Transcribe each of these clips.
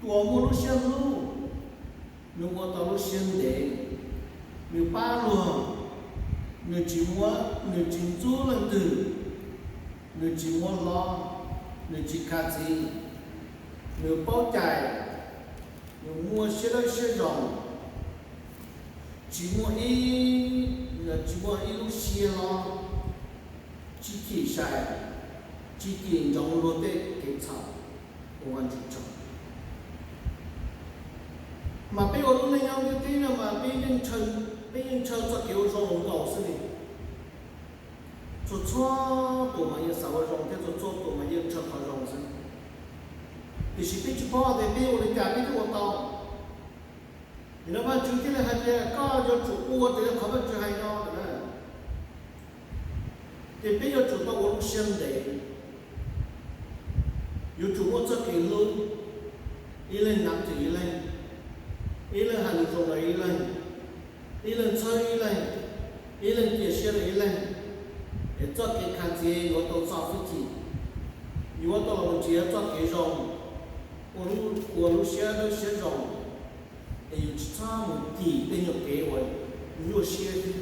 Tus uas muaj lub siab hlub, nws ua tau lub siab ntev, nws pab luag, nws tsis muab, nws tsis ntxub leej twg, nws tsis muab hlob, nws tsis khav txiv, nws paub cai, nws muaj siab dawb siab zoo, tsis muaj ib, tsis muaj ib lub siab hlob, tsis cim sai, tsis cim ntsoov luag tej kev txhaum, ua Vajtswv tsaug. Mas peb ua lub neej nyob ntiaj teb no mas peb yeej ntshaw, peb yeej ntshaw txoj kev ua zoo nkaus xwb li. Txhua txhua tus mas yeej xav ua zoo thiab txhua txhua tus mas yeej ntshaw qhov zoo xwb. Tiam sis peb tsis paub tias peb ua li cas peb thiaj ua tau. Vim no Vajtswv thiaj li hais tias koj yuav tsum ua raws li qhov Vajtswv hais no na. Ces peb yuav tsum tau ua lub siab ntev, yuav tsum muaj txoj kev hlub, ib leeg nab twm ib leeg, ib leeg hais lus zoo rau ib leeg, ib leeg txhawb ib leeg, ib leeg cia siab rau ib leeg, es txoj kev khav txiav yuav tau txo hwj chim, yuav tau los nrhiav txoj kev zoo, ua lub, ua lub siab dawb siab zoo. Es yus tsis txhob mus cim tej nyuag kev uas nyuaj siab thiab,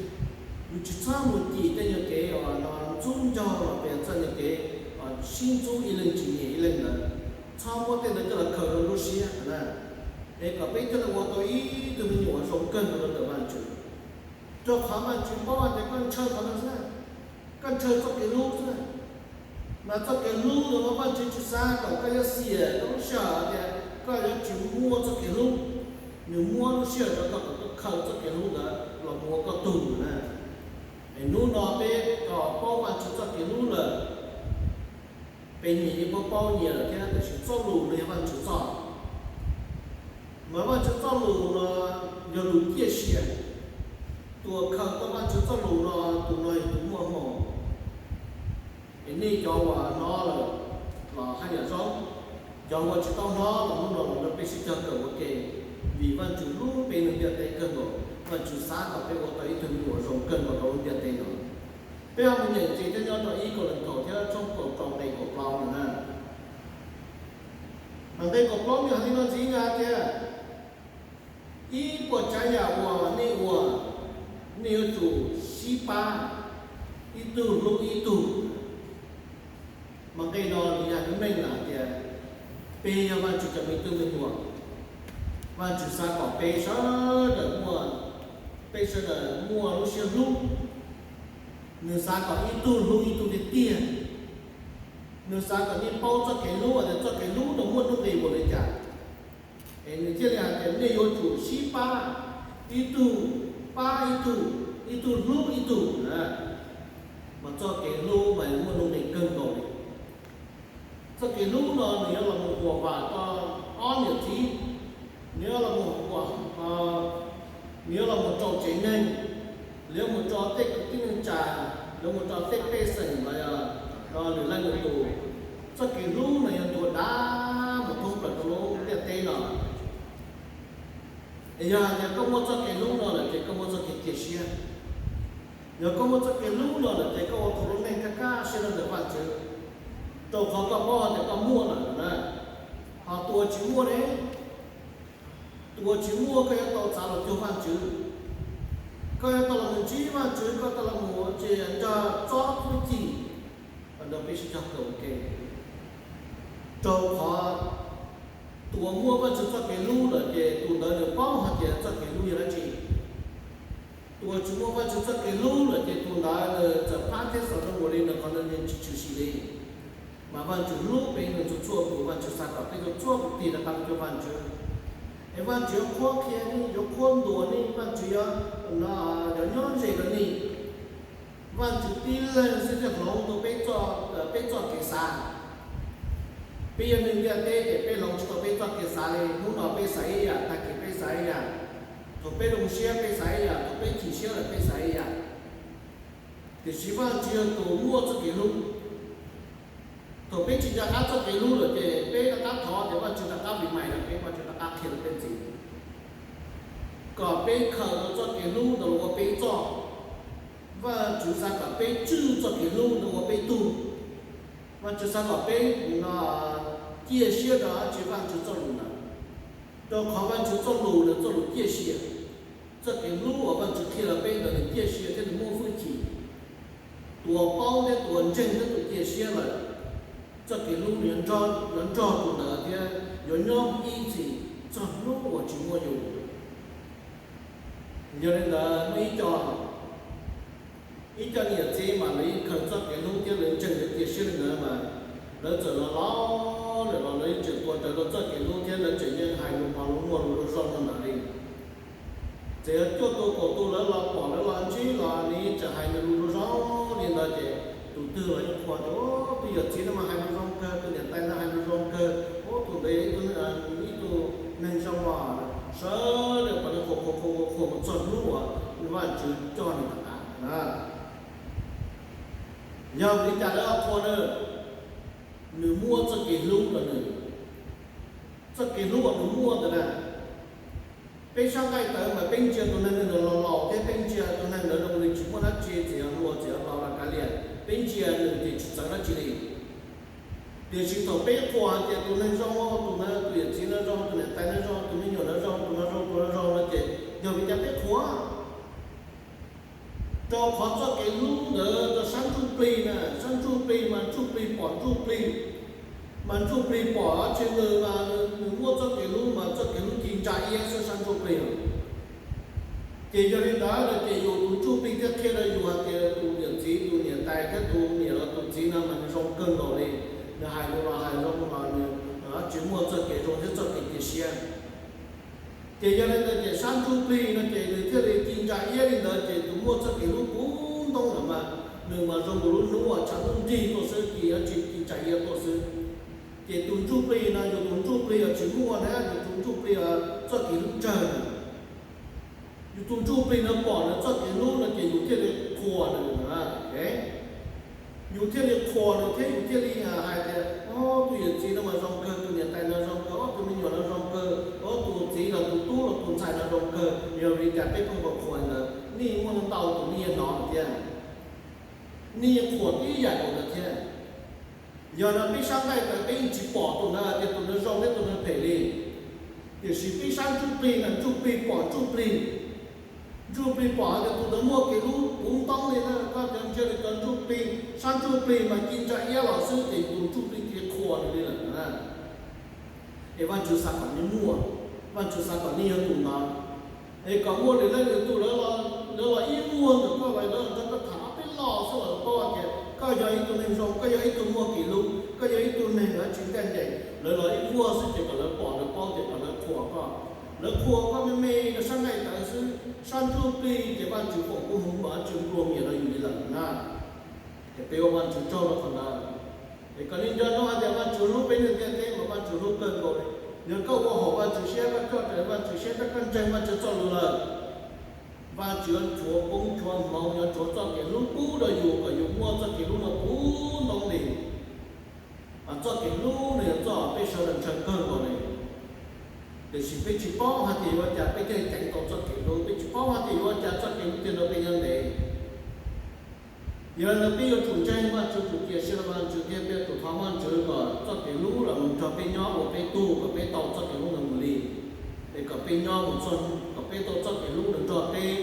yus tsis txhob mus cim tej nyuag kev uas no ntxub ncauj los pes txoj nyuag kev sib ntxub ib leeg tsis nyiam ib leeg ntawd. Txhob muab tej ntawd coj los khaws rau lub siab na, es kom peb thiaj li ua tau ib tug me nyuam uas zoo kawg nkaus rau ntawm Vajtswv. Rau qhov Vajtswv paub hais tias koj ntshaw qhov no xwb, koj ntshaw txoj kev hlub xwb. Mas txoj kev hlub ntawd mas Vajtswv tsis xav kom koj yuav xiam koj lub sij hawm tias koj yuav tsis muaj txoj kev hlub. Nws muab lub sij hawm rau koj kom koj khaws txoj kev hlub ntawd los mus ua koj tug na. Es hnub no peb tau paub Vajtswv txoj kev hlub lawm, peb nyias yeej paub paub nyias lawm thiab, tiam sis txoj lus no yog Vajtswv txoj. Mas Vajtswv txoj lus no yog lus ciaj sia. Tus uas khaws tau Vajtswv txoj lus no, tus no yog tus muaj hmoo. Es nej cov uas hnov lawm los haj yam zoo, cov uas tsis tau hnov los hnub no los rau peb sib cog kawm ua ke, vim Vajtswv hlub peb neeg ntiaj teb kawg nkaus, Vajtswv xav kom peb ua tau ib tug me nyuam zoo kawg nkaus rau lub ntiaj teb no. Peb ho mus nyeem ntxiv thiab nyob rau ib Kauleethaus thiab tshooj kaum rau nqe kaum plaub no na. Mas nqe kaum plaub nws hais li no ntxiv, nws hais tias, ib puas tsav yam uas nej ua, nej yuav tsum sib pab, ib tug hlub ib tug. Mas nqe no nws yog lub neej lawm hais tias peb yog Vajtswv cov me tub me nyuam, Vajtswv xav kom peb sawv daws muaj, peb sawv daws muaj lub siab hlub. Nws xav kom ib tug hlub ib tug tiag tiag. Nws xav kom nej paub txoj kev hlub, tias txoj kev hlub no muaj nuj nqis npaum li cas. Es nws thiaj li hais tias nej yuav tsum sib pab, ib tug pab ib tug, ib tug hlub ib tug na. Mas txoj kev hlub mas muaj nuj nqis kawg nkaus li. Txoj kev hlub no nws yuav los mus huam vam rau ob niam txiv, nws yuav los mus huam, nws yuav los mus rau tsev neeg, yuav mus rau tej kwv tij neej tsa, yuav mus rau tej pej xeem los yog lwm leej lwm tus. Txoj kev hlub no yuav ntuas dav mus thoob plaws rau lub ntiaj teb no. Es yog hais tias koj muaj txoj kev hlub no lawm ces koj muaj txoj kev cia siab. Yog koj muaj txoj kev hlub no lawm ces koj ua tau lub neej kaj kaj siab rau ntawm Vajtswv, rau qhov koj paub hais tias koj muaj lawm na. Ho tus uas tsis muaj ne, tus uas tsis muaj koj yuav tau txav los cuag Vajtswv. Koj yuav tau los mus ntsib Vajtswv, koj tau los mus tsis nrog txob hwj chim. Rau peb sib cog kawm ua ke, rau qhov tus uas muaj Vajtswv txoj kev hlub lawm ces tus ntawd nws paub hais tias txoj kev hlub yog dab tsi. Tus uas tsis muaj Vajtswv txoj kev hlub lawm ces tus ntawd nws txawm phab thiab xaus rau npaum li nws qhov ntawd nws tsis tshwm sim li. Mas Vajtswv hlub peb neeg txhua txhua tus, Vajtswv xav kom peb txhua txhua tus tig rov qab los cuag Vajtswv. Es Vajtswv yuav qhuab qhia nej, yuav qhuab ntuas nej, Vajtswv yuav, yuav nyob ze rau nej. Vajtswv tib leeg xwb thiaj hloov tau peb txoj, peb txoj kev xav. Peb yog neeg ntiaj teb ces peb hloov tsis tau peb txoj kev xav li. Hnub no peb xav ib yam, tag kis peb xav ib yam. Thaum peb zoo siab peb xav ib yam, thaum peb chim siab lawm peb xav ib yam. Tiam sis Vajtswv yog tus muaj txoj kev hlub. Thaum peb tsis nco qab txoj kev hlub lawm ces peb rov qab thov tias Vajtswv rov qab remind rau peb, Vajtswv rov qab qhia rau peb ntxiv, kom peb khaws tau txoj kev hlub ntawd los ua peb txoj. Vajtswv xav kom peb tswj txoj kev hlub ntawd ua peb tug. Vajtswv xav kom peb cia siab rau dab tsi? Vajtswv txoj lus ntawd. Rau qhov Vajtswv txoj lus nws txoj lus ciaj sia, txoj kev hlub uas Vajtswv qhia rau peb ntawd nws ciaj sia thiab nws muaj hwj chim. Tus uas paub thiab tus uas ntseeg thiab tus cia siab lawm, txoj kev hlub yuav nrog tus ntawd thiab yuav nyob ib txhis txog hnub uas tsis muaj yus. Yog li ntawd muaj ib co, ib co niam txiv mas lawv yeej khaws txoj kev hlub thiab lawv ntseeg lawv cia siab li ntawd mas lawv txawm los los lawm los lawv yeej tseem tua raws rau txoj kev hlub thiab lawv tseem yeej hais lus hmov lus muag lus zoo zoo li ntawd li. Txawm yog cuaj tus kaum tus lawv los pom lawv los ntsib los nws yeej tseem hais nws lus zoo zoo li ntawd ces tus twg los yeej qhuas tias, tus yawm txiv no mas hais lus zoo kawg, tus niam tais no hais lus zoo kawg, tus ntawd yog ib tug neeg zoo os. Sawv daws pom nws qhuas qhuas qhuas qhuas mus txog hnub uas Vajtswv coj nws rov qab na. Yog vim li cas lawv qhuas na? Nws muaj txoj kev hlub rau nws. Txoj kev hlub uas nws muaj ntawd na, peb sab nqaij tawv mas peb ntsia tus neeg ntawd los laus thiab peb ntsia tus neeg ntawd zoo li tsis muaj dab tsi, txawm yog hluas txawm yog laus los kav liam, peb ntsia nws ces tsis txawv dab tsi li. Tiam sis thaum peb qhuas hais tias tus neeg zoo, tus no tus yawm txiv no zoo, tus niam tais no zoo, tus me nyuam no zoo, tus no zoo, tus no zoo no ces yog vim li cas peb qhuas? Rau qhov txoj kev hlub ntawd rau sab ntsuj plig na, sab ntsuj plig mas ntsuj plig pom ntsuj plig, mas ntsuj plig pom dab tsi nws mas nws muaj txoj kev hlub mas txoj kev hlub ci ntsa iab xwb sab ntsuj plig. Ces yog li ntawd no ces yus tus ntsuj plig thiaj qhia rau yus hais tias tus yawm txiv tus niam tais thiab tus niam los tus txiv no mas nws zoo kawg nkaus li, nws hais lus los hais zoo los nws tsis muaj txoj kev zoo thiab txoj kev cia siab. Ces yog li ntawd ces sab ntsuj plig no ces nws thiaj li ci ntsa iab li ntawd ces tus muaj txoj kev hlub puv ntoob lawm mas nws mas zoo nkaus lub hnub uas tshav ntuj nrig tuaj xwb, ci dab tsi ci ntsa iab tuaj xwb. Ces tus ntsuj plig no yus tus ntsuj plig uas tsis muaj na, yus tus ntsuj plig uas txoj kev hlub tsawg na, yus tus ntsuj plig no pom nws txoj kev hlub no ces yus thiaj li qhuas nws. Yus thiaj li qhuas nws thiab yus thiaj li hais tias, o, tus yawm txiv no mas zoo kawg, tus niam tais no zoo kawg, o, tus me nyuam no zoo kawg, o, tus txiv los tus tub los tus ntxhais no zoo kawg. Yog vim li cas peb pheej qhuas ntawd? Nej muaj ntau tus nej yeej hnov lawm thiab, nej yeej qhuas tib yam nkaus ntawd thiab. Yog no peb sab nqaij tawv peb yeej tsis pom tus ntawd tias tus ntawd zoo thiab tus ntawd phem li. Tiam sis peb sab ntsuj plig na, ntsuj plig pom ntsuj plig, ntsuj plig pom hais tias tus ntawd muaj kev hlub puv ntoob li na, koj cov ntsia li cov ntsuj plig, sab ntsuj plig mas ci ntsa iab los xwb ces yus tus ntsuj plig cia li qhuas nws li lawm na. Es Vajtswv xav kom nej muaj, Vajtswv xav kom nej yog tus ntawd. Es kom muaj lwm leej lwm tus lawv los ib vuag ntawm koj los lawv nrog koj tham ob peb lo xwb los paub tias koj yog ib tug neeg zoo, koj yog ib tug muaj kev hlub, koj yog ib tug neeg tsis ncaj ncees, lawv los ib vuag xwb ces kom lawv pom lawv paub tias kom lawv qhuas koj. Lawv qhuas koj me me rau sab nqaij tawv xwb, sab ntsuj plig ces Vajtswv foom koob hmoov los Vajtswv nplua mias rau yus li lawm na. Es peb ua Vajtswv tsaug rau qhov ntawd. Es kom nej nco ntsoov hais tias Vajtswv hlub peb neeg ntiaj teb mas Vajtswv hlub kawg nkaus li. Yog koj ua haum Vajtswv siab, koj coj raws Vajtswv siab, koj ntseeg Vajtswv txoj lus lawm, Vajtswv yuav tshuav koob tshuav hmoov, yuav tshuav txoj kev hlub pub rau yus kom yus muaj txoj kev hlub no puv ntoob li. Mas txoj kev hlub no yog txoj peb sawv daws ntshaw kawg nkaus li. Tiam sis peb tsis paub hais tias yuav ua cas peb thiaj ceev tau txoj kev hlub, peb tsis paub hais tias yuav ua cas txoj kev hlub thiaj nrog peb nyob ntev. Yog li ntawd peb yuav tsum ntseeg Vajtswv, tsum cia siab rau Vajtswv thiab peb tsum thov Vajtswv kom txoj kev hlub los mus nrog peb nyob ua peb tug, kom peb tau txoj kev hlub ntawd mus li. Es kom peb nyob mus txog, kom peb tau txoj kev hlub ntawd nrog peb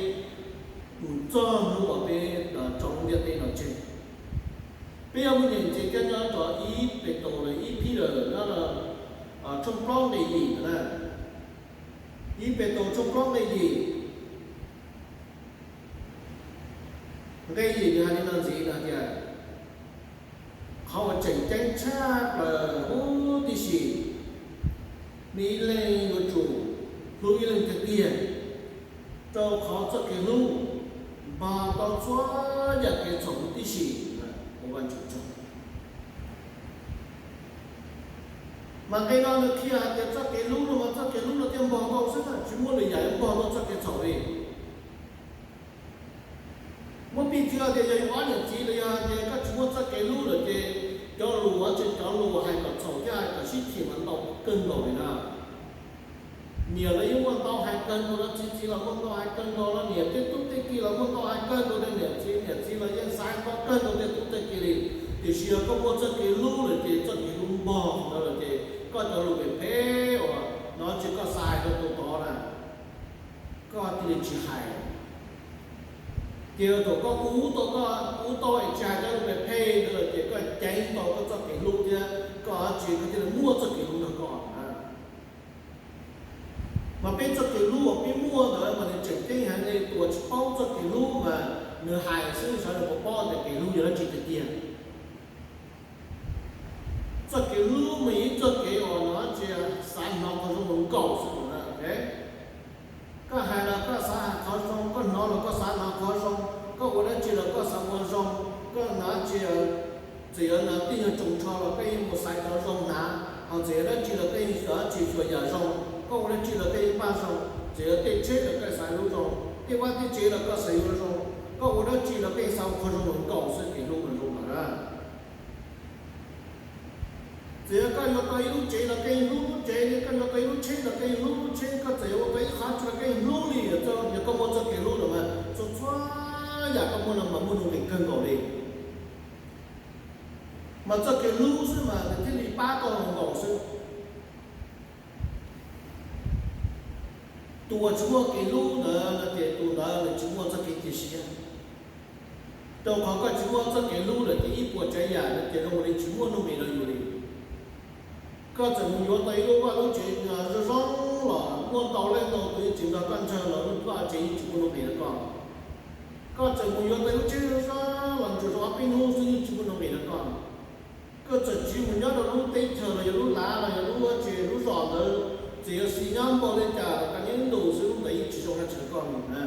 mus txog hnub uas peb tso lub ntiaj teb no tseg. Peb yuav mus nyeem ntxiv thiab nyob rau ib Petus los ib Peter nyob rau tshooj plaub nqe yim na. Ib Petus tshooj plaub nqe yim. Nqe yim nws hais li no ntxiv no tias, qhov uas tseem ceeb tshaj plaws huv tib si, nej ib leeg yuav tsum hlub ib leeg tiag tiag, rau qhov txoj kev hlub npog tau txhua yam kev txhaum huv tib si. Ua Vajtswv tsaug. Mas nqe no nws qhia hais tias txoj kev hlub no mas txoj kev hlub no thiaj npog tau xwb na, tsis muaj lwm yam yuav npog tau txoj kev txhaum li. Muab piv txwv tias yog yus ob niam txiv los yog hais tias koj tsis muaj txoj kev hlub lawm ces cov lus, cov lus hais kom txhaum thiab hais kom sib chim mas ntau kawg nkaus li na. Niam los yeej muaj ntau hais kawg nkaus no, txiv txiv los muaj ntau hais kawg nkaus no, niam tej tub tej ki los muaj ntau hais kawg nkaus no, niam txiv, niam txiv los yeej xav hais ntau kawg nkaus tej tub tej ki li. Tiam sis yog koj muaj txoj kev hlub lawm ces txoj kev hlub npog ntawd lawm ces koj cov lus phem phem uas no tsis koj xav hais tsis hais. Ces thaum koj ua tau, koj ua tau es tsis hais cov lus phem phem ntawd lawm ces koj ceev tau koj txoj kev hlub thiab koj tsis, koj thiaj li muaj txoj kev hlub nrog koj na. Mas peb txoj kev hlub uas peb muaj ntawd mas nws tseem ceeb heev li. Tus uas tsis paub txoj kev hlub mas nws hais xwb, xyov nws puas paub tias kev hlub yog dab tsi tiag tiag. Txoj kev hlub mas yog ib txoj kev uas no tsis xav hnov qhov zoo nkaus xwb. Koj hais los koj xav hais qhov zoo, koj hnov los koj xav hnov qhov zoo, koj ua dab tsi los koj xav ua zoo, koj hnav tsis, txawm yog hnav tib nyuag tsoos tsho los koj yeej mus xaiv cov zoo hnav, ho txawm yog dab tsi los koj yeej xav tsis xyuas yam zoo, koj ua dab tsi los koj yeej npaj zoo, txawm yog tej tsheb los koj xav lub zoo, tej vaj tej tsev los koj xav yuav zoo, koj ua dab tsi los koj yeej xav ua qhov zoo nkaus xwb, kev hlub mas zoo lawm na. Txawm yog koj yuav tau ib lub tsev los koj yeej hlub lub tsev li, koj yuav tau ib lub tsheb los koj yeej hlub lub tsheb, koj txawm yuav ua tau ib qhov tsi los koj yeej hlub li. Yog koj muaj txoj kev hlub lawm mas txhua txhua yam koj muaj no mas muaj nuj nqis kawg nkaus li. Mas txoj kev hlub xwb mas nws thiaj li pab tau nkaus xwb. Tus uas tsis muaj kev hlub ntawd no ces tus ntawd nws tsis muaj txoj kev cia siab. Rau qhov koj tsis muaj txoj kev hlub lawm ces ib puas tsav yam no ces zoo li tsis muaj nuj nqis rau yus li. Koj txawm mus yuav tau ib lub vaj lub tsev zoo zoo los muaj ntau leej ntau tus yeej tsis nrog koj ntshaw los lub vaj tsev yeej tsis muaj nuj nqis rau koj. Koj txawm mus yuav tau lub tsheb zoo zoo los ntsuas zoo ob peb hnub xwb yeej tsis muaj nuj nqis rau koj. Koj txawm tsiv mus nyob rau lub teb chaws los yog lub lav los yog lub tsev lub zos ntawd, txawm yuav xis nyob npaum li cas los koj nyob ib ntus xwb lub ntawd yeej tsis zoo dab tsi rau koj li na.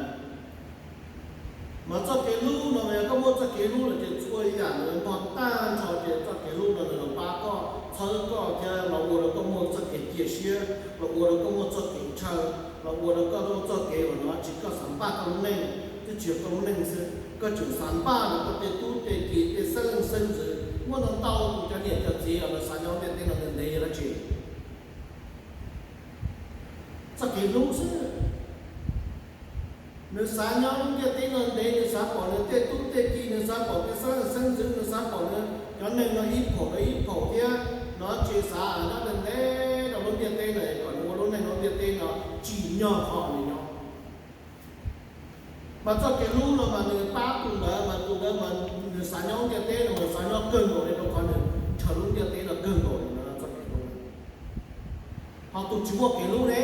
Mas txoj kev hlub no mas yog koj muaj txoj kev hlub lawm ces txhua yam nws npog tag nrho ces txoj kev hlub no nws los pab koj, txhawb koj thiab los ua rau koj muaj txoj kev cia siab, los ua rau koj muaj txoj kev ntshaw, los ua rau koj muaj txoj kev uas no tsis koj xav npaj koj lub neej, twb tsis yog koj lub neej xwb, koj tseem xav npaj rau koj tej tub tej ki tej xeeb leej xeeb ntxwv. Muaj ntau ntau tus cov niam cov txiv uas lawv xav nyob ntiaj teb no ntev ntev yuav dab tsi? Txoj kev hlub xwb. Nws xav nyob lub ntiaj teb no ntev, nws xav pom nws tej tub tej ki, nws xav pom tej xeeb leej xeeb ntxwv, nws xav pom nws cov neeg no ib phaum rau ib phaum thiab no tsis xav nyob ntev ntev rau lub ntiaj teb no kom nws ua lub neej rau ntiaj teb no tsim nyog qhov nws nyob. Mas txoj kev hlub no mas nws pab tus ntawd mas tus ntawd mas nws xav nyob lub ntiaj teb no mas xav nyob kawg nkaus li rau qhov nws ntshaw lub ntiaj teb no kawg nkaus li no txoj kev hlub. Ho tus tsis muaj kev hlub ne,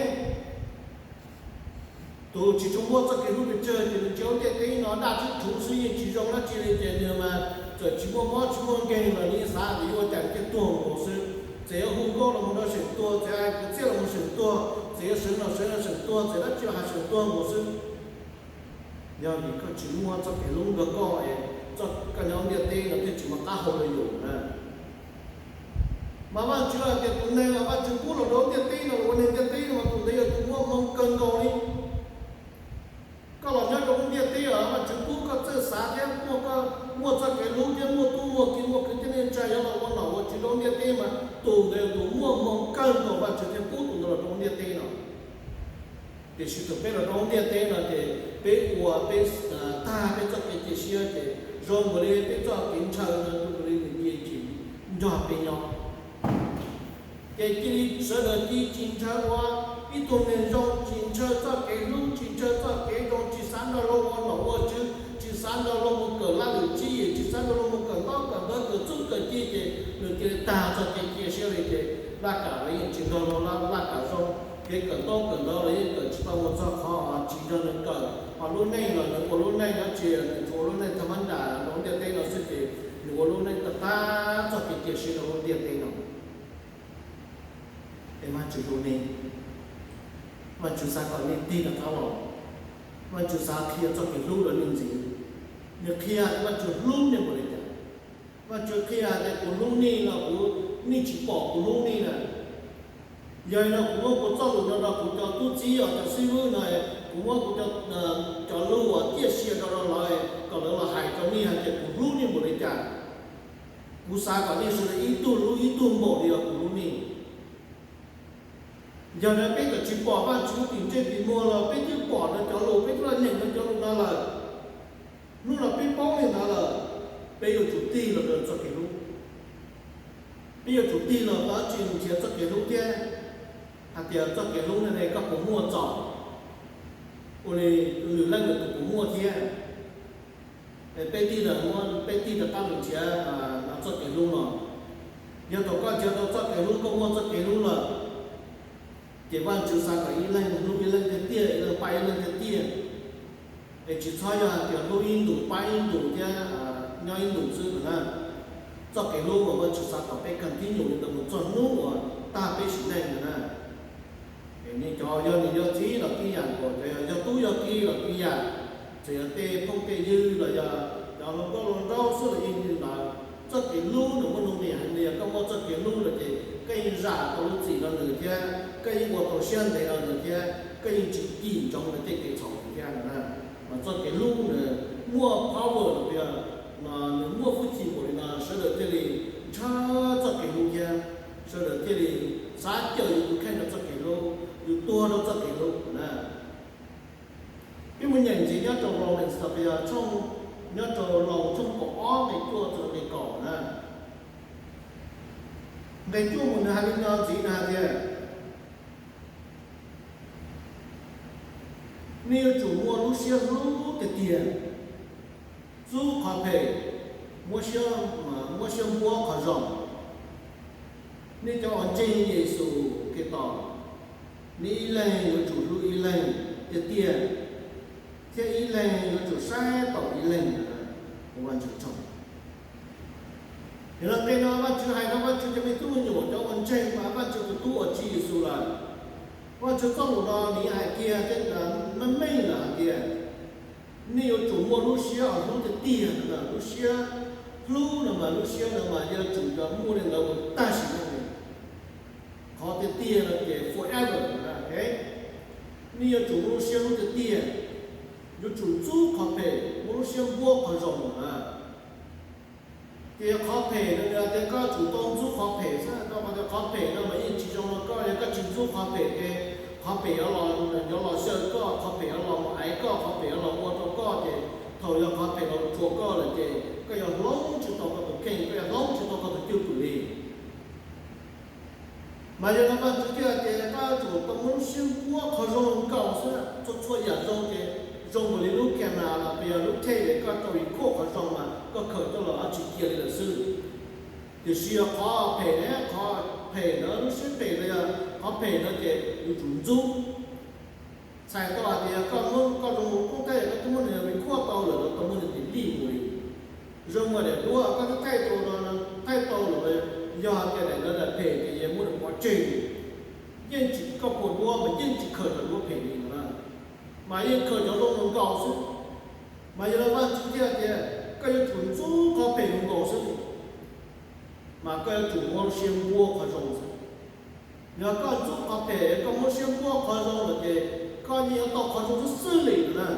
tus tsis tshua muaj txoj kev hlub pes tsawg ces nws tsis, lub ntiaj teb no daj tswb rhuv xwb yeej tsis zoo dab tsi li ces nws mas txawm tsis muaj mob tsis muaj nkeeg los nws xav tias yuav ua cas nws thiaj tuag nkaus xwb. Txawm yuav hu nkauj los mus nrog seem tuag, txawm hais kwv txhiaj los mus seem tuag, txawm yuav sawv los sawv los seem tuag, txawm dab tsi los hais seem tuag nkaus xwb. Yog vim koj tsis muaj txoj kev hlub nrog koj es koj nyob ntiaj teb no thiaj tsis muaj qab hau rau yus na. Mas Vajtswv hais tias tus neeg uas Vajtswv pub los rau ntiaj teb no los ua neeg ntiaj teb no mas tus ntawd yog tus muaj hmoo kawg nkaus li. Koj los nyob rau lub ntiaj teb uas Vajtswv pub koj txawj xav thiab muaj, koj muaj txoj kev hlub thiab muaj tub muaj ki muaj kwv tij neej tsa yuav los ua nom ua tswv rau lub ntiaj teb mas tus ntawd yog tus muaj hmoo kawg nkaus Vajtswv thiaj pub tus ntawd los rau lub ntiaj teb no. Tiam sis thaum peb los rau lub ntiaj teb no ces peb ua peb tag peb txoj kev cia siab ces zoo nkaus li peb txoj kev ntshaw no zoo nkaus li nws cia li tsis nrog peb nyob. Ces cia li sawv daws cia li tsis ntshaw ua ib tug neeg zoo, tsis ntshaw txoj kev hlub, tsis ntshaw txoj kev zoo, tsis xav nrog luag ua nom ua tswv, tsis xav nrog luag mus kawm laj lwm tsib yim, tsis xav nrog luag mus kawm ntaub kawm ntawv kawm txuj kawm ci ces nws cia li tag txoj kev cia siab li ces laj kam los yeej tsis nrog luag laj kam zoo, kev kawm ntaub kawm ntawv los yeej kawm tsis tau mus txog qhov uas tsis nrog nws kawm, ho lub neej los nws ua lub neej dab tsi, nws tsuas ua lub neej thaj mab nram rau lub ntiaj teb no xwb ces nws ua lub neej tag tag txoj kev cia siab rau lub ntiaj teb no. Es Vajtswv hlub nej, Vajtswv xav kom nej tig rov qab los, Vajtswv xav qhia txoj kev hlub rau nej ntxiv. Nws qhia tias Vajtswv hlub nej npaum li cas. Vajtswv qhia tias kuv hlub nej no kuv, nej tsis pom kuv hlub nej na. Yog li no kuv muab kuv txoj lus no rau kuv cov tub txib os, cov xib hwb no, kuv muab kuv cov, cov lus uas ciaj sia rau rau lawv kom lawv los hais rau nej hais tias kuv hlub nej npaum li cas. Kuv xav kom nej sawv daws ib tug hlub ib tug npaum li uas kuv hlub nej. Yog li peb txawm tsis pom Vajtswv tim ntsej tim muag los peb twb pom nws cov lus, peb twb los nyeem nws cov lus no lawm. Hnub no peb paub li ntawd lawm, peb yuav tsum tig los rau txoj kev hlub. Peb yuav tsum tig los rau tsis nrhiav txoj kev hlub thiab, hais tias txoj kev hlub no ne koj puas muaj txaus? ua li lwm leej lwm tus puas muaj thiab. Peb tig, peb tig rov qab mus nrhiav txoj kev hlub no. Yog thaum koj nrhiav tau txoj kev hlub, koj muaj txoj kev hlub lawm, ces Vajtswv xav kom ib leeg hlub ib leeg tiag tiag, ib leeg pab ib leeg tiag tiag. Es tsis txhob yog hais tias hlub ib ntus pab ib ntus thiab nyob ib ntus xwb no na. Txoj kev hlub uas Vajtswv xav kom peb kawg tib nyuag li ntawd mus txog hnub uas tag peb sim neej no na. Es nej cov yog niam yog txiv los tib yam, cov yog tub yog ki los tib yam, txawm yog tej phooj tej ywg los yog cov hluas nkauj hluas nraug xwb los yeej li ntawd. Txoj kev hlub nws muaj nuj nqis heev li. Yog koj muaj txoj kev hlub lawm ces koj yeej zam tau lub txim rau nws thiab, koj yeej ua tau siab ntev rau nws thiab, koj yeej tsis cim ntsoov nws tej kev txhaum thiab no na. Mas txoj kev hlub nws muaj power los yog nws muaj hwj chim npaum li no, sawv daws thiaj li ntshaw txoj kev hlub thiab sawv daws thiaj li xav cawm yus tus kheej rau txoj kev hlub, yus tuag rau txoj kev hlub na. Peb mus nyeem ntxiv nyob rau Romans los yog tshooj, nyob rau Loos tshooj kaum ob nqe cuaj txog nqe kaum na. Nqe cuaj mus nws hais li no ntxiv, nws hais tias nej yuav tsum muaj lub siab hlub tiag tiag, ntxub qhov phem, muab siab, muab siab npuab qhov zoo. Nej cov uas ntseeg Yexus Khetos, nej ib leeg yuav tsum hlub ib leeg tiag tiag, thiab ib leeg yuav tsum saib taus ib leeg. Ua Vajtswv tsaug. Yog li no Vajtswv hais rau Vajtswv cov me tub me nyuam, cov uas ntseeg mas Vajtswv tus tub uas Tswv Yexus lawm. Vajtswv txoj lus no nws hais kiag thiab meej meej lawm hais tias nej yuav tsum muaj lub siab uas hlub tiag tiag no. Lub siab hlub no mas, lub siab no mas yuav tsum yog muaj li ntawd mus tag sim neej li. Qhov tiag tiag no ces forever. Nej yuav tsum muaj lub siab hlub tiag tiag, yuav tsum ntxub qhov phem, muaj lub siab npuab qhov zoo na. Ces qhov phem no nws hais tias koj tsum tau ntxub qhov phem xwb, rau qhov tias qhov phem no mas yeej tsis zoo rau koj. Yog koj tsis ntxub qhov phem ces qhov phem yuav los, yuav los xyaw koj, qhov phem yuav los mus aiv koj, qhov phem yuav los ua rau koj, ces thaum yog qhov phem los rhuav koj lawm ces koj yuav hloov tsis tau koj tus kheej, koj yuav hloov tsis tau koj tus cwj pwm li. Mas yog no Vajtswv thiaj hais tias koj yuav tsum tau muaj lub siab npuab qhov zoo nkaus xwb, txhua txhua yam zoo ces zoo nkaus li lub camera los yog lub tape, koj rau record qhov zoo mas koj khaws coj los dab tsi cia li lawm xwb. Tiam sis yog qhov phem ne, qhov phem ntawd, lub siab phem ntawd, yog qhov phem ntawd ces yuav tsum ntxub. Txhais tau hais tias koj muab, koj zoo ua koob thaij, koj twb muab nws record tau lawm, koj tau muab nws delete mus li. Zoo ua daim duab koj twb thaij tau, thaij tau lawm, yog hais tias daim ntawd daim phem ces yuav muab nws pov tseg. Yeej tsis, koj pua duab mas yeej tsis khaws cov duab phem li no na, mas yeej khaws cov zoo nkaus xwb. Mas yog li Vajtswv thiaj tias koj yuav tsum ntxub qhov phem nkaus xwb, mas koj yuav tsum muaj lub siab npuab qhov zoo xwb. Yog koj ntxub qhov phem, koj muab siab npuab qhov zoo lawm ces koj yeej yuav tau qhov zoo xwb xwb li no na.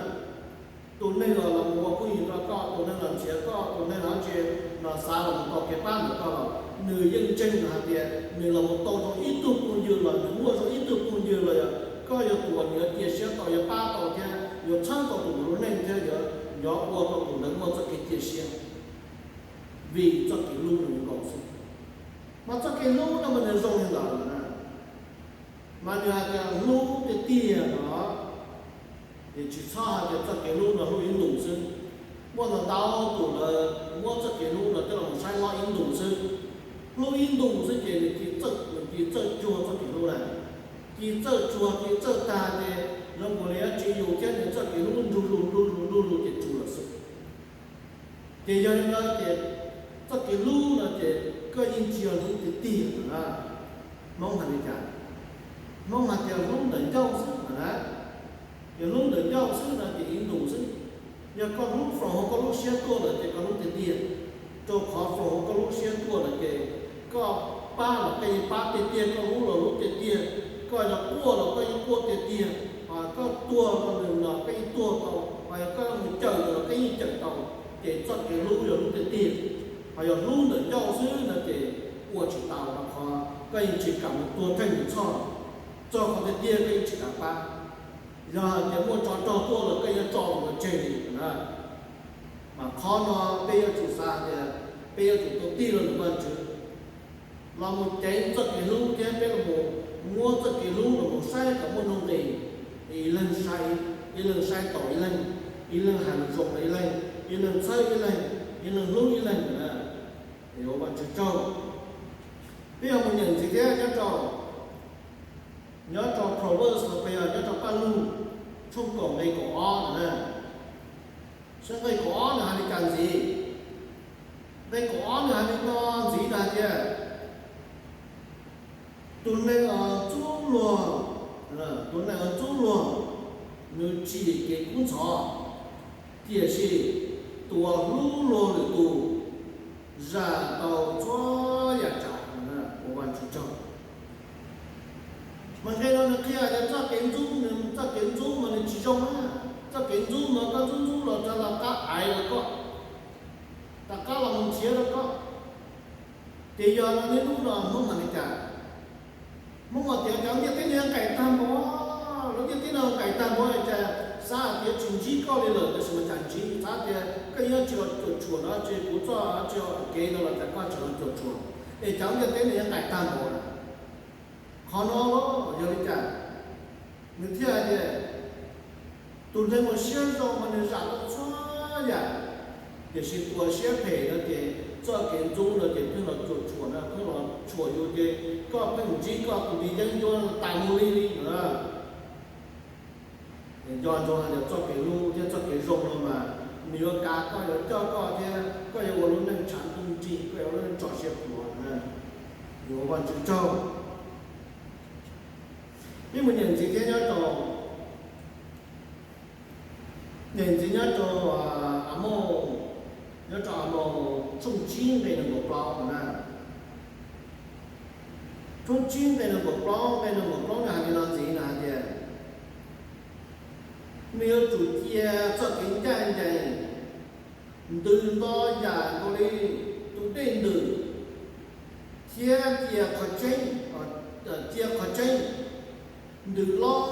Tus neeg los los mus ua phooj ywg rau koj, tus neeg los nrhiav koj, tus neeg los tsis, los xav los mus tau kev pab ntawm koj los nws yeej ntseeg hais tias nws los mus tau zoo ib tug phooj ywg los nws muaj zoo ib tug phooj ywg los yog koj yog tus uas nws yuav cia siab tau, yuav pab tau thiab yuav txhawb tau tus ntawd lub neej thiab yuav, yuav ua rau tus ntawd muaj txoj kev cia siab, vim txoj kev hlub nws nkaus xwb. Mas txoj kev hlub no mas nws zoo li ntawd na. Mas nws hais tias hlub tiag tiag no, ces tsis txhob hais tias txoj kev hlub no hlub ib ntus xwb. Muaj ntau ntau tus lawv muab txoj kev hlub no coj los saib lob ib ntus xwb. Hlub ib ntus xwb ces nws cia txawj, nws cia txawj tsuag txoj kev hlub lawm. Cia txawj tsuag, cia txawj tag ces zoo nkaus li dab tsi yus thiab nws txoj kev hlub nrug lug nrug lug nrug lug ces tsum lawm xwb. Ces yog li no ces txoj kev hlub no ces koj yeej tsis yog hlub tiag tiag na. Hmoob hais li cas? Hmoob hais tias hlub ntawm ncauj xwb na. Yog hlub ntawm ncauj xwb no ces ib ntus xwb. Yog koj hlub from hauv koj lub siab tuaj lawm ces koj hlub tiag tiag. Rau qhov from hauv koj lub siab tuaj lawm ces koj pab los koj yeej pab tiag tiag, koj hlub los hlub tiag tiag, koj yog quaj los koj yeej quaj tiag tiag, koj tuag rau nws los koj yeej tuag tau, ho yog koj mus cawm nws los koj yeej cawm tau. Ces txoj kev hlub yog hlub tiag tiag. Ho yog hlub ntawm ncauj xwb no ces ua tsis tau, rau qhov koj yeej tsis kam mus tuag theej mus txhoj, txog qhov tiag tiag koj yeej tsis kam pab. Yog hais tias muaj tsov rog tuaj los koj yuav tso mus tseg li na. Mas qhov no peb yuav tsum xav tias peb yuav tsum tau tig rau ntawm Vajtswv los mus ceev txoj kev hlub thiab peb los mus muab txoj kev hlub los mus saib kom muaj nuj nqis, ib leeg saib, ib leeg saib taus ib leeg, ib leeg hais lus zoo rau ib leeg, ib leeg txhawb ib leeg, ib leeg hlub ib leeg na. Ua Vajtswv tsaug. Peb yuav mus nyeem ntxiv thiab nyob rau, nyob rau Proverbs los yog nyob rau Paj Lug tshooj kaum nqe kaum ob no na. Saib nqe kaum ob nws hais li cas ntxiv. Nqe kaum ob nws hais li no ntxiv na hais tias, tus neeg uas ntxub luag, tus neeg uas ntxub luag, nws tsim kev kub ntxhov, tiam sis tus uas hlub luag lwm tus zam tau txhua yam tsav. Ua Vajtswv tsaug. Mas nqe no nws qhia tias txoj kev ntxub, txoj kev ntxub mas nws tsis zoo na. Txoj kev ntxub mas koj ntxub ntxub los rov los qab aiv rau koj, rov qab los mus nrhiav rau koj. Ces yog no niaj hnub no Hmoob mas li cas? Hmoob mas tias cov ntiaj teb no yuav nqaim tag npaum, lub ntiaj teb no nqaim tag npaum li cas, xav hais tias tsis ntsib koj li lawm tab sis mas cas ntsib, xav tias koj yuav tsis los cuam tshuam no ces kuv txoj tsis kev no los cas koj tseem los cuam tshuam, es cov ntiaj teb no yuav nqaim tag npaum. Qhov no los yog li cas? Nws thiaj hais tias tus neeg uas siab zoo mas nws zam tau txhua yam, tiam sis tus uas siab phem no ces txoj kev ntxub no ces pheej los cuam tshuam no, pheej los tshuam yus ces koj pheej ntsib koj tus nqi yeeb ncuab tas mus li li na. Nco ntsoov hais tias txoj kev hlub thiab txoj kev zoo no mas nws yuav kav koj, yuav coj koj thiab koj yuav ua lub neej tshav ntuj nrig, koj yuav ua lub neej tso siab plhuav na. Yuav ua Vajtswv tsaug. Peb mus nyeem ntxiv thiab nyob rau, nyeem ntxiv nyob rau Amauj, nyob rau Amauj tshooj tsib nqe nees nkaum plaub no na. Tshooj tsib nqe nees nkaum plaub, nqe nees nkaum plaub nws hais li no ntxiv na hais tias, nws yuav tsum cia txoj kev ncaj ncees ntws nto yam nkaus li tus dej ntws, thiab cia qhov tseeb, cia qhov tseeb ntws loj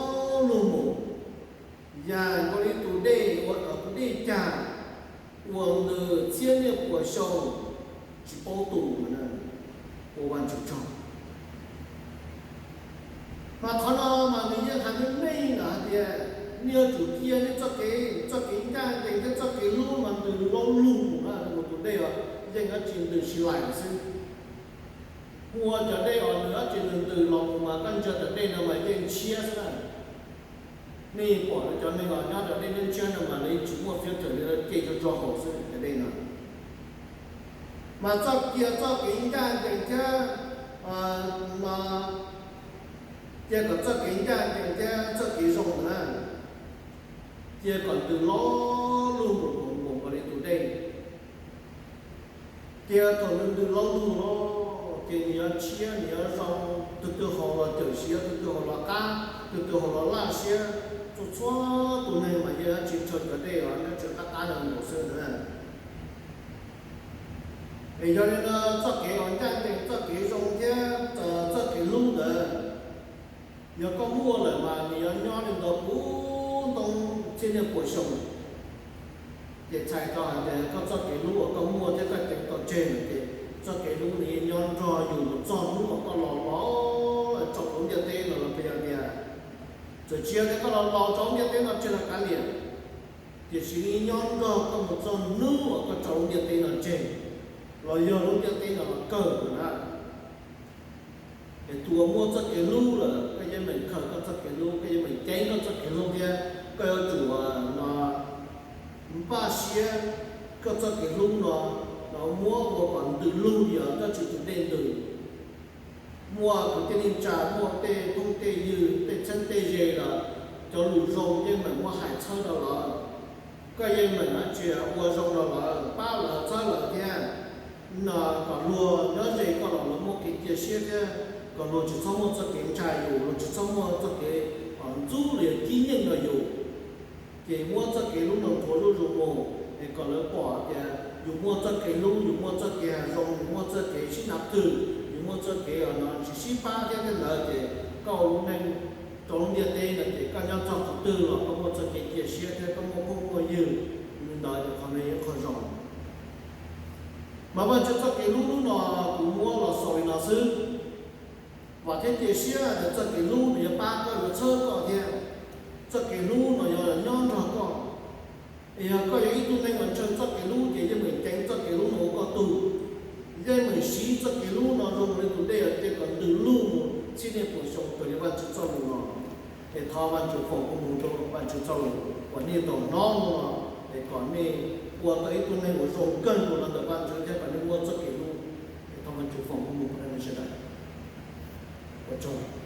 lug mus, yam nkaus li tus dej, tus dej cag uas ntws txhiab niaj puas xyoo tsis paub tu. Ua Vajtswv tsaug. Mas qhov no mas nws yeej hais meej meej lawm hais tias nej yuav tsum cia nej txoj kev, txoj kev ncaj ncees thiab txoj kev hlub mas ntws loj lug mus na, tus dej os yeej dab tsi ntws sib laim xwb. Hu ua cov dej os nws dab tsi nws ntws los mus mas koj ntsia cov dej no mas yeej ntshiab xwb na. Nej pom cov neeg os nyob cov dej ntshiab no mas lawv tsis muaj filter li, lawv ce tso tso haus xwb cov dej no. Mas txoj, cia txoj kev ncaj ncees thiab, cia kom txoj kev ncaj ncees thiab txoj kev zoo na, cia kom ntws loj lug mus nkaus li tus dej. Ces thaum nws ntws loj lug lawm ces nws yuav ntshiab, nws yuav zoo, tus twg haus los cawm siav, tus twg haus los qab, tus twg haus los laj siab, txhua txhua tus neeg mas yeej dab tsi ntshaw cov dej os dab tsi qab qab no nkaus xwb na. Es yog li no txoj kev uas ncaj ncees, txoj kev zoo thiab txoj kev hlub ntawd, yog koj muaj lawm mas nws yuav nyob li ntawd puv ntoo txhiab niaj puas xyoo. Ces txhais tau hais tias koj txoj kev hlub uas koj muaj thiab koj ceev tau tseg lawm ces txoj kev hlub nws yeej nyob nrog yus mus txog hnub uas koj los laus, tsaus lub ntiaj teb no los puas yog tias, txawm tsis yog tias koj los laus tsaus lub ntiaj teb no tseg los kav liam, tiam sis nws nyob nrog koj mus txog hnub uas koj tsaus lub ntiaj teb no tseg, los yog lub ntiaj teb no los kawg lawm na. Es tus uas muaj txoj kev hlub lawm koj yeej meem khaws koj txoj kev hlub, koj yeej meem ceev koj txoj kev hlub thiab koj yuav tsum no npaj siab koj txoj kev hlub no, no muab ua kom ntws lug li os dab tsi tus dej ntws. Muaj kwv tij neej tsa, muaj tej phooj tej ywg, tej txheeb tej ze los cov lus zoo yeej meem muab hais txhawb rau lawv. Koj yeej meem dab tsi ua zoo rau lawv, pab lawv txhawb lawv thiab, no kom luag nyob ze koj los luag muaj kev cia siab thiab kom luag tsis txhob muaj txoj kev ntshai yus, luag tsis txhob muaj txoj kev ntxub los yog kib nyeej rau yus. Ces muab txoj kev hlub no nthuav zuj zus mus es kom lawv pom tias yus muaj txoj kev hlub, yus muaj txoj kev zoo, yus muaj txoj kev sib nab twg, yus muaj txoj kev no tsis sib pab thiab tej ntawd ces koj ua lub neej rau lub ntiaj teb no ces koj nyob txog qhov twg los koj muaj txoj kev cia siab thiab koj muaj phooj muaj ywg, li ntawd ces qhov no yog qhov zoo. Mas Vajtswv txoj kev hlub no kuv muab los xaus li no xwb. Vam thiab cia siab tias txoj kev hlub no yuav pab koj, yuav txhawb koj thiab. Txoj kev hlub no yuav nyob Yog koj yog ib tug neeg uas ntshaw txoj kev hlub ces yeej meem ceev txoj kev hlub no ua koj tug, yeej meem siv txoj kev hlub no zoo li tus dej uas cia kom ntws lug mus txhiab niaj pua xyoo raws li Vajtswv txoj lus no. Es thov Vajtswv foom koob hmoov rau Vajtswv txoj lus uas nej tau hnov no, es kom nej ua tau ib tug neeg uas zoo kawg nkaus los ntawm Vajtswv thiab kom nej muaj txoj kev hlub. Es thov Vajtswv foom koob hmoov rau nej sawv daws. Ua tsaug.